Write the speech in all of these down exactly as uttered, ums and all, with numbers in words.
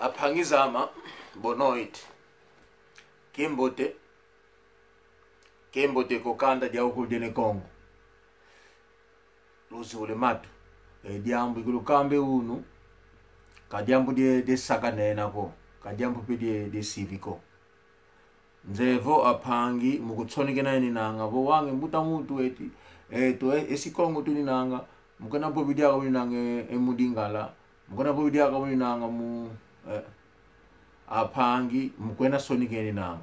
Ampangi zame, boa noite. Kiambote, kiambote kwa kanda diawukulu dia Ne Kongo. Luzule matu. E diambu ikulukamba e unu, ka diambu die, die sakanena ko, ka diambu pe die, die sivi ko. Nzeye vo ampangi, mukutsonekena eninanga, vo wange mbuta muntu eti, eto, e, esi Kongo tuninanga, mukena vovi diaka uninanga e, e mu Lingala, mukena vovi diaka uninanga mu, e, ampangi, mukwenda sonekena eninanga.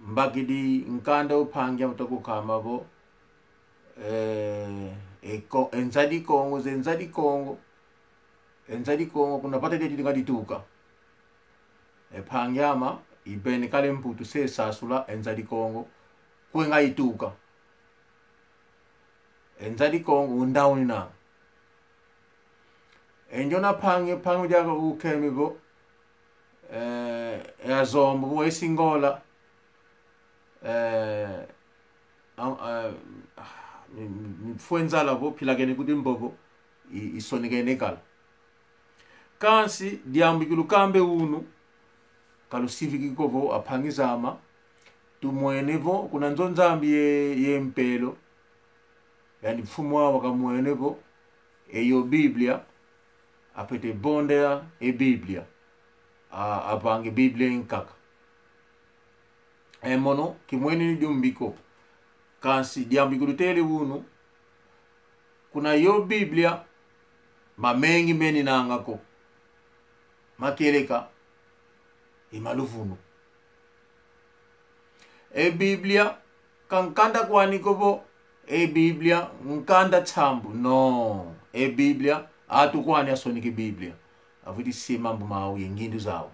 Mbakidi nkanda ampangi ame takukamba vo, e, e Ko-, e nza di Kongo, ze nza di Kongo, e nza di Kongo, kuna vata dieti dinga dituka. E mpangi ame, ibeni kala e Mputu se sasula, e nza di Kongo, kwe nga ituka. E nza di Kongo, unda uninanga. E ndiona mpangi, mpangi diaka ukemi vo, e, e Azombo, vo esi Ngola, e, a, a, mi, mi, mifwe nzala vo, mpilakene kuti mbovo, i, isonekene kala. Kansi, diambu ikulukamba e unu, ka lusiviki ko vo ampangi zame, tumwene vo, kuna nzo Nzambi ye, ye mpelo, yani mfumu awa kamwene vo, eyo Biblia, afwete vonda e Biblia, a, avanga e Biblia inkaka. E mono, kimwene ni diumbi ko. Kansi diambu ikulutele unu, kuna yo Biblia, mamengi meninanga ko. Makieleka, i ma luvunu. E Biblia, ka nkanda kwani ko vo, e Biblia, nkanda nsambu. No, e Biblia, atu kwani asoneke Biblia. Avwidi sie mambu mau ye ngindu zau.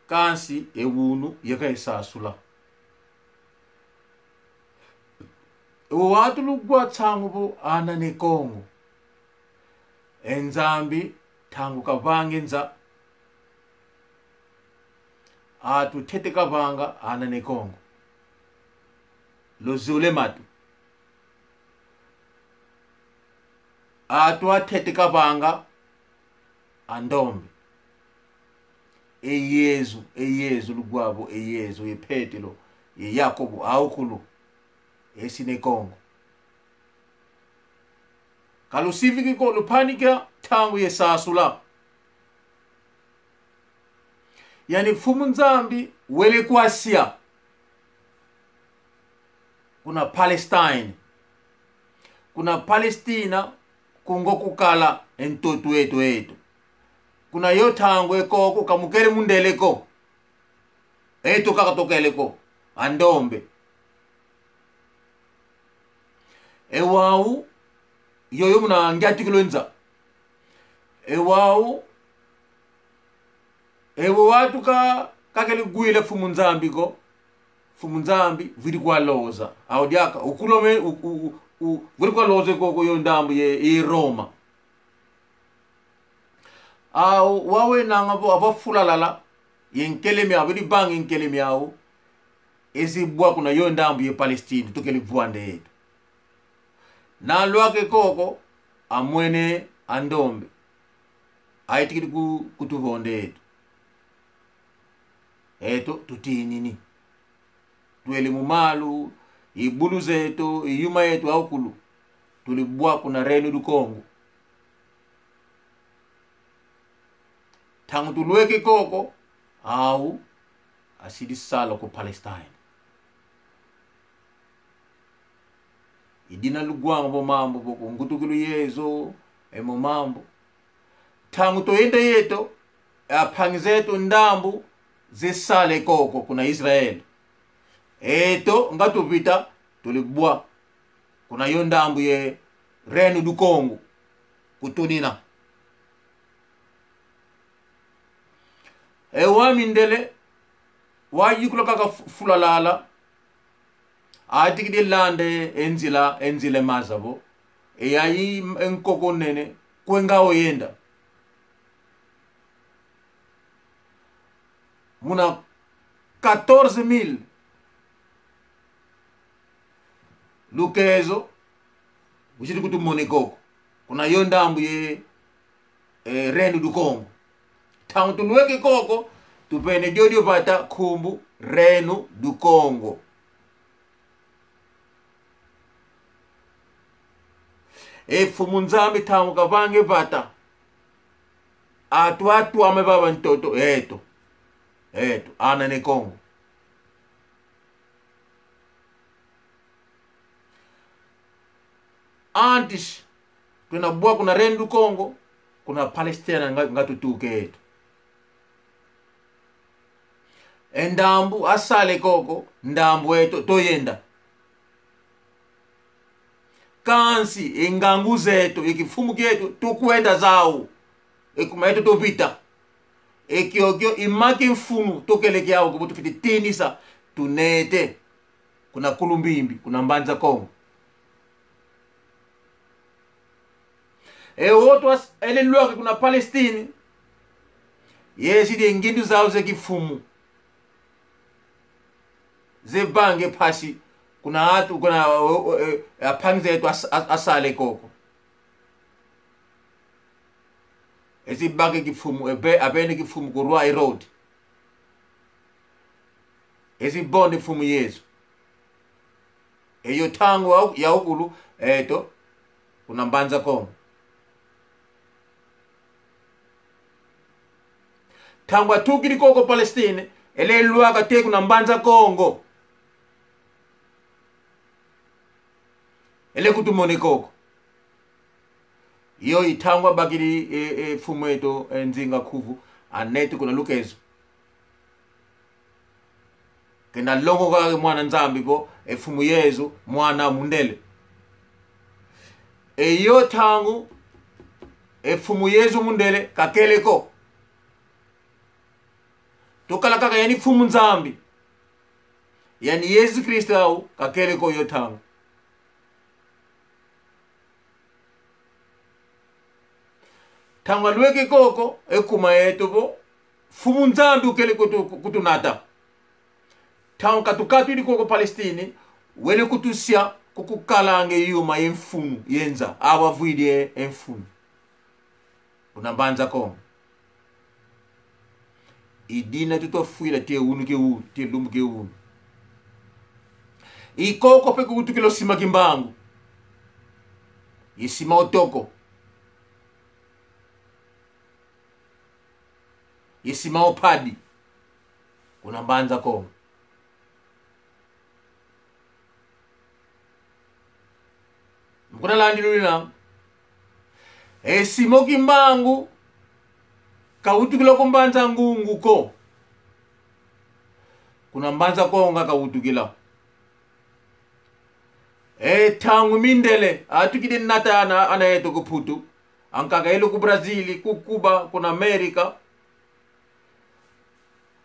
Kansi, e unu, yeka isasula. Ewo wantu lugwa nsangu vo ana Ne Kongo. E Nzambi, ntangu kavanga e nza, atu ntete kavanga ana Ne Kongo. Luzule matu. Atu antete kavanga andombe. E Yezu, e Yezu, lugwa vo e Yezu, ye Petelo, ye Yakobo, aukulu, esi Ne Kongo. Ka lusiviki ko, lupanika ntangu ye sasula. Yani Mfumu Nzambi wele kwa Asia. Kuna Palestine. Kuna Palestina, kungo kukala e ntoto eto eto. Kuna yo ntangu e koko ka mukele mundele ko. Eto kaka tukele ko. Andombe. E wau, yoyo muna ngiatikilo nza. E wau, ewo wantu ka, kakele wila Mfumu Nzambi ko, Mfumu Nzambi vwidi kwaloza. Au diaka, ukulome, u, u, u, u, vwidi kwaloza koko yo ndambu ye, ye Roma. Au, wawenanga vo, ava fulalala, ye nkele miau, vwidi vanga nkele miau, ezi bwa kuna yo ndambu ye Palestine, tukele vwanda eto. Nalwaka e koko, amwene andombe. Aitikidi ku, kutuvonda eto. Eto, tutinini. Twele mu malu, i bulu zeto, i yuma yeto aukulu. Tuli bwa kuna Reino do Congo. Ntangu tulweke koko, au, asidi sala ku Palestine. I dina lugwanga vo mambu vo ku ngutukulu Yezu, e mo mambu. Ntangu toyenda yeto, e ampangi zeto ndambu zesala e koko kuna Israel. Eto, nga tupita, tuli bwa. Kuna yo ndambu ye Reino do Congo. Kutunina. E wau mindele, wayikula kaka fu-, fulalala, atikidi landa e nzila, e nzila maza vo. E yayi m-, e nkoko nene, kwe nga oyenda. Muna quatorze mille. Lukezo, usidi kutumona e koko. Kuna yo ndambu ye, eh, Reino do Congo. Ntangu tulweke koko, tuvene diodio vata nkumbu Reino do Congo. E Mfumu Nzambi ntangu kavange vata, atu atwame vava ntoto, eto, eto, ana ne Kongo. Antes, tuna bwa kuna Reino do Congo, kuna Palestina nga, nga tutuke eto. E ndambu asale koko, ndambu eto toyenda. Kansi e ngangu zeto, e kimfumu kieto, tukwenda zau. E kuma eto tuvita. E kiokio i maki mfunu, tukele kiau, kubu tufiti tinisa, tunete. Kuna Kulumbimbi, kuna Mbanza Kongo. E oto as-, ele lwaka kuna Palestine. Yezidi e ngindu zau ze kimfumu. Zevange mpasi, kuna atu, kuna, o, o, e, ampangi zeto as-, as-, asale koko. Ezi bake kimfumu, ebe-, abene kimfumu ku roi Herode. Ezi bonde Mfumu Yesu. Eyo ntangu ya, ya ukulu, eto, kuna Mbanza Kongo. Ntangu atukidi koko Palestine, ele lwaka te kuna Mbanza Kongo. Ele kutumone koko. Iyo i ntangu abakidi, e, e, mfumu eto, e, Nzinga Nkuvu, anete kuna Lukezo. Kenda longoka mwana Nzambi vo, e Mfumu Yezu, mwana mundele. E yo ntangu, e Mfumu Yezu mundele, kakele ko. Tukala kaka yani Mfumu Nzambi. Yani Yezu Kristu au, kakele ko yo ntangu. Ntangu alweke koko, e kuma eto vo, Mfumu Nzambi ukele kutu-, kutunata. Ntangu katukatwidi koko Palestine, wele kutusia kukukalanga e yuma ye mfunu, ye nza, awa vwidi e, e mfunu. Kuna Mbanza Kongo. I dina tutofwila te unu ke unu, te lumbu ke unu. I koko pe kuwutukila o Simão Kimbangu. I Simão Toko. I Simão Paddy. Kuna Mbanza Kongo. Mukuna landi lulina. E Simão Kimbangu, kawutukila ku Mbanza Ngungu ko. Kuna Mbanza Kongo kawutukila. E ntangu mindele, atukidi nata ana, ana eto ku Putu. Ankaka elo ku Brazil, ku Cuba, kuna Amerika.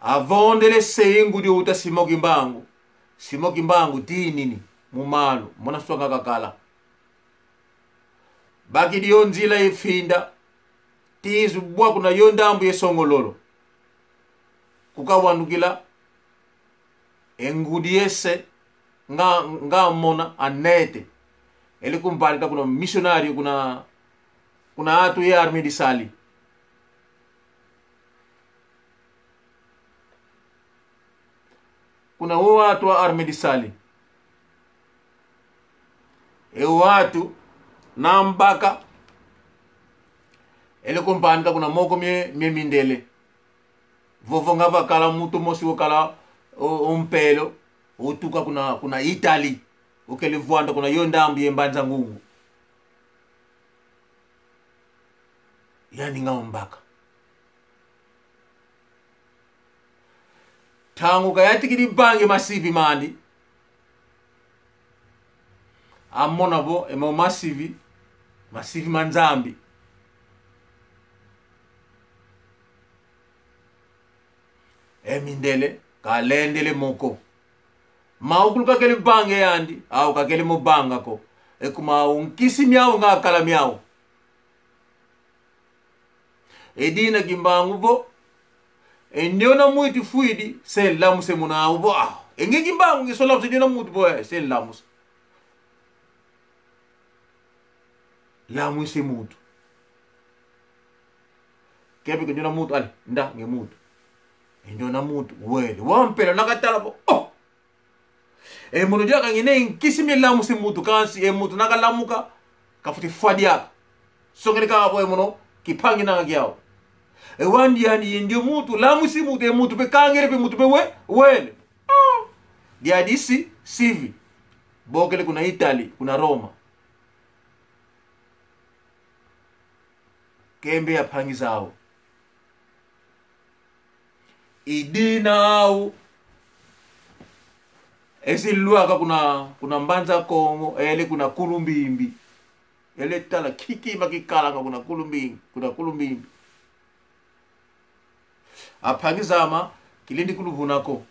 Avondele se ngudi uta Simão Kimbangu. Simão Kimbangu tinini, mu malu, muna swanga kakala. Bakidi yo nzila ye finda, tizu bwa kuna yo ndambu ye Songololo. Kukawanukila, e ngudi ese, nga, nga mona anete. Ele kumvanika kuna missionário, kuna, kuna atu ye arme de sali. Kuna o atu a arme de sali. E o atu, na mbaka, ele kumvanika kuna moko mie, mie mindele. Vovo nga vakala muntu mosi wakala o, o mpelo, utuka kuna, kuna Italie, ukele vwanda kuna yo ndambu ye Mbanza Ngungu. Yani nga umbaka. Ntangu kayatikidi vange masivi mandi. Amona vo, e mo masivi, masivi ma Nzambi. E mindele, kalendele mo ko. Maukulu kakele vange yandi, au kakele mo vanga ko. E kuma au nkisi miau nga kala miau. E dina Kimbangu vo, e ndiona mwiti fwidi, se nlamuse muna au vo, ah. E nge Kimbangu nge so lamuse ndiona mwiti vo, eh, se nlamuse. Lamwise mutu. Kembe ke ndiona muntu, ale, nda nge muntu. E ndiona muntu, wele. Wampela, nakatala vo, oh! E mono diaka ngina e nkisi mi lamusi muntu, kansi e muntu nakalamuka, kafwete fwa diaka. Songele kaka vo e mono, kimpangi nanga kiau. E wau andi, andi, e ndio muntu, lamusi muntu, e muntu pe kangele pe muntu pe we, wele. Ah! Diadi si, sivi. Bokele kuna Italy, kuna Roma. Kembe ya mpangi zau. I dina au. Ezi lwaka kuna, kuna Mbanza Kongo, ele kuna Kulumbimbi. Ele tala kiki makikalanga kuna Kulumbimbi, kuna Kulumbimbi. A mpangi zame, kilendi kuluvuna ko.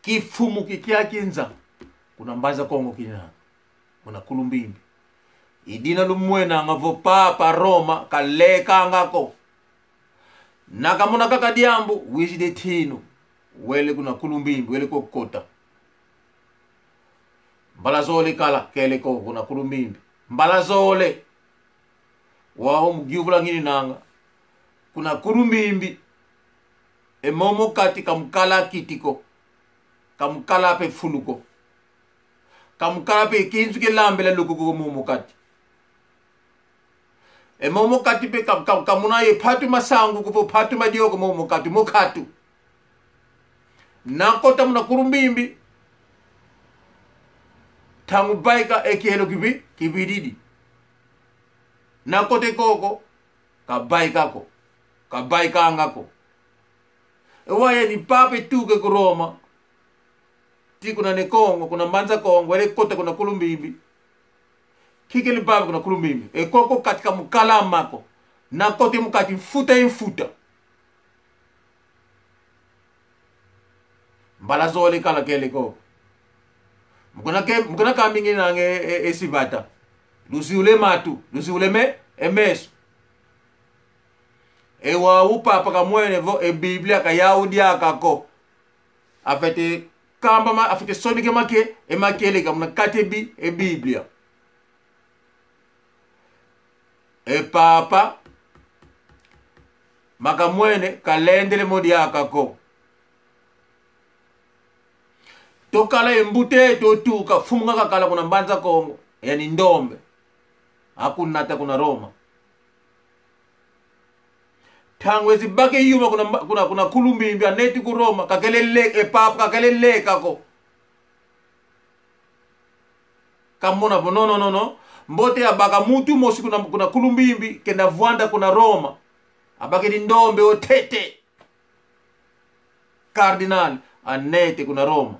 Kimfumu kikiaki nza, kuna Mbanza Kongo kina, kuna Kulumbimbi. I dina lumwenanga vo Papa Roma kalekanga ko. Nakamona kaka diambu, wizidi e ntinu. Wele kuna Kulumbimbi, wele ko kota. Mbala zole kala, kele ko kuna Kulumbimbi. Mbala zole. Wau mu yuvula ngininanga. Kuna Kulumbimbi. E momo kati kamukala kiti ko. Kamukala pe fulu ko. Kamukala pe kinzu ke lambela lukuku ko momo kati. E momo kati pe ka, ka, kamuna ye mpatu masangu ko vo mpatu madio ko momo kati, mo katu. Nakota muna Kulumbimbi. Ntangu vaika e kielo kivi, kivididi. Nakota e koko, kavaika ko. Kavaikanga ko. E wau yani Papa tuka ku Roma. Ti kuna Ne Kongo, kuna Mbanza Kongo, ele kota kuna Kulumbimbi. Kikele vava kuna Kulumbimbi. E koko kati kamukala mako. Nakota mu kati mfuta e mfuta. Mbala zole kala kele ko. Mu kuna ke, mu kuna kambi ngininanga e, e, e sivata. Luziula e matu, luziula e me, e meso. E wau Papa kamwene vo e Biblia ka yau diaka ko. Afwete kamba ma, afwete sonika e make, e makieleka muna kati e Bi, e Biblia. E Papa makamwene kalendele mo diaka ko. Tokala e mbuta eto tuka, mfumu nga kakala kuna Mbanza Kongo, yani ndombe. Akunata kuna Roma. Ntangu ezi baka e yuma kuna, kuna, kuna Kulumbimbi, aneti ku Roma, kakele le, e Papa kakele leka ko. Kamona vo, no, no, no, no. Mbote abaka muntu mosi kuna, kuna Kulumbimbi, kenda vwanda kuna Roma. Abakidi ndombe o ntete. Cardinal, anete kuna Roma.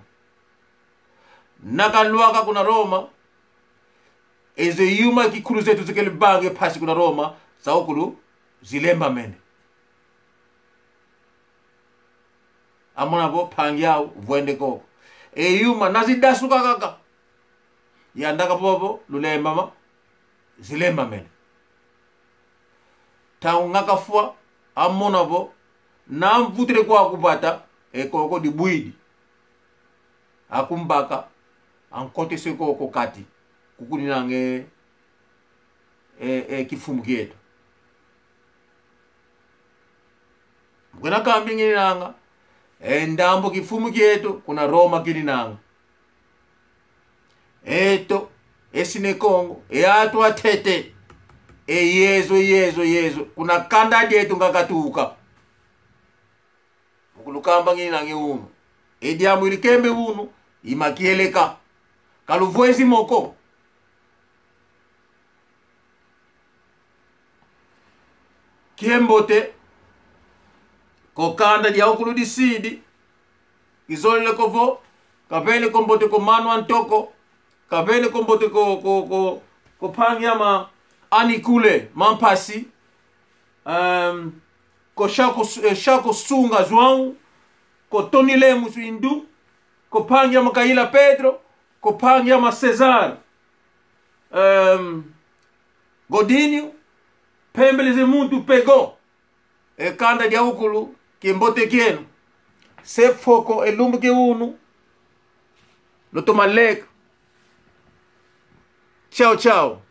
Nakalwaka kuna Roma, ezo yuma kinkulu zeto zikele vanga e mpasi kuna Roma, zaukulu zilembamene. Amona vo mpangi au vwende koko. E yuma nazidasuka kaka. Yandaka vovo, lulembama, zilembamene. Ntangu nga kafwa, amona vo, na mvutile kwaku vata, e koko dibwidi. Akumbaka, ankotese koko kati, kukuninanga e, e, e kimfumu kieto. Mu kuna kambi ngininanga, e ndambu kimfumu kieto, kuna Roma kininanga. Eto, esi Ne Kongo, e atu atete, e Yezu, Yezu, Yezu, kuna kanda dieto nga katuka. Mu kulukamba ngininanga e unu. E diambu ili kembe unu, i makieleka. Kaluvwezi mo ko. Kiambote, ko kanda diaukulu disidi, kizolele ko vo, kavene ko mbote ko Manu Antoko, kavene ko mbote ko, ko, ko, ko mpangi ame Anikule Mampasi, um, ko Shako, eh, Shako Sunga João, ko Tony Lemos Indu, ko mpangi ame Kaila Pedro, ko mpangi ame Cesar, um, Godinho, Pembele ze muntu pego. E kanda diaukulu, kiambote kieno. Se foko e lumbu kia unu. Lutoma leka. Tchau, tchau.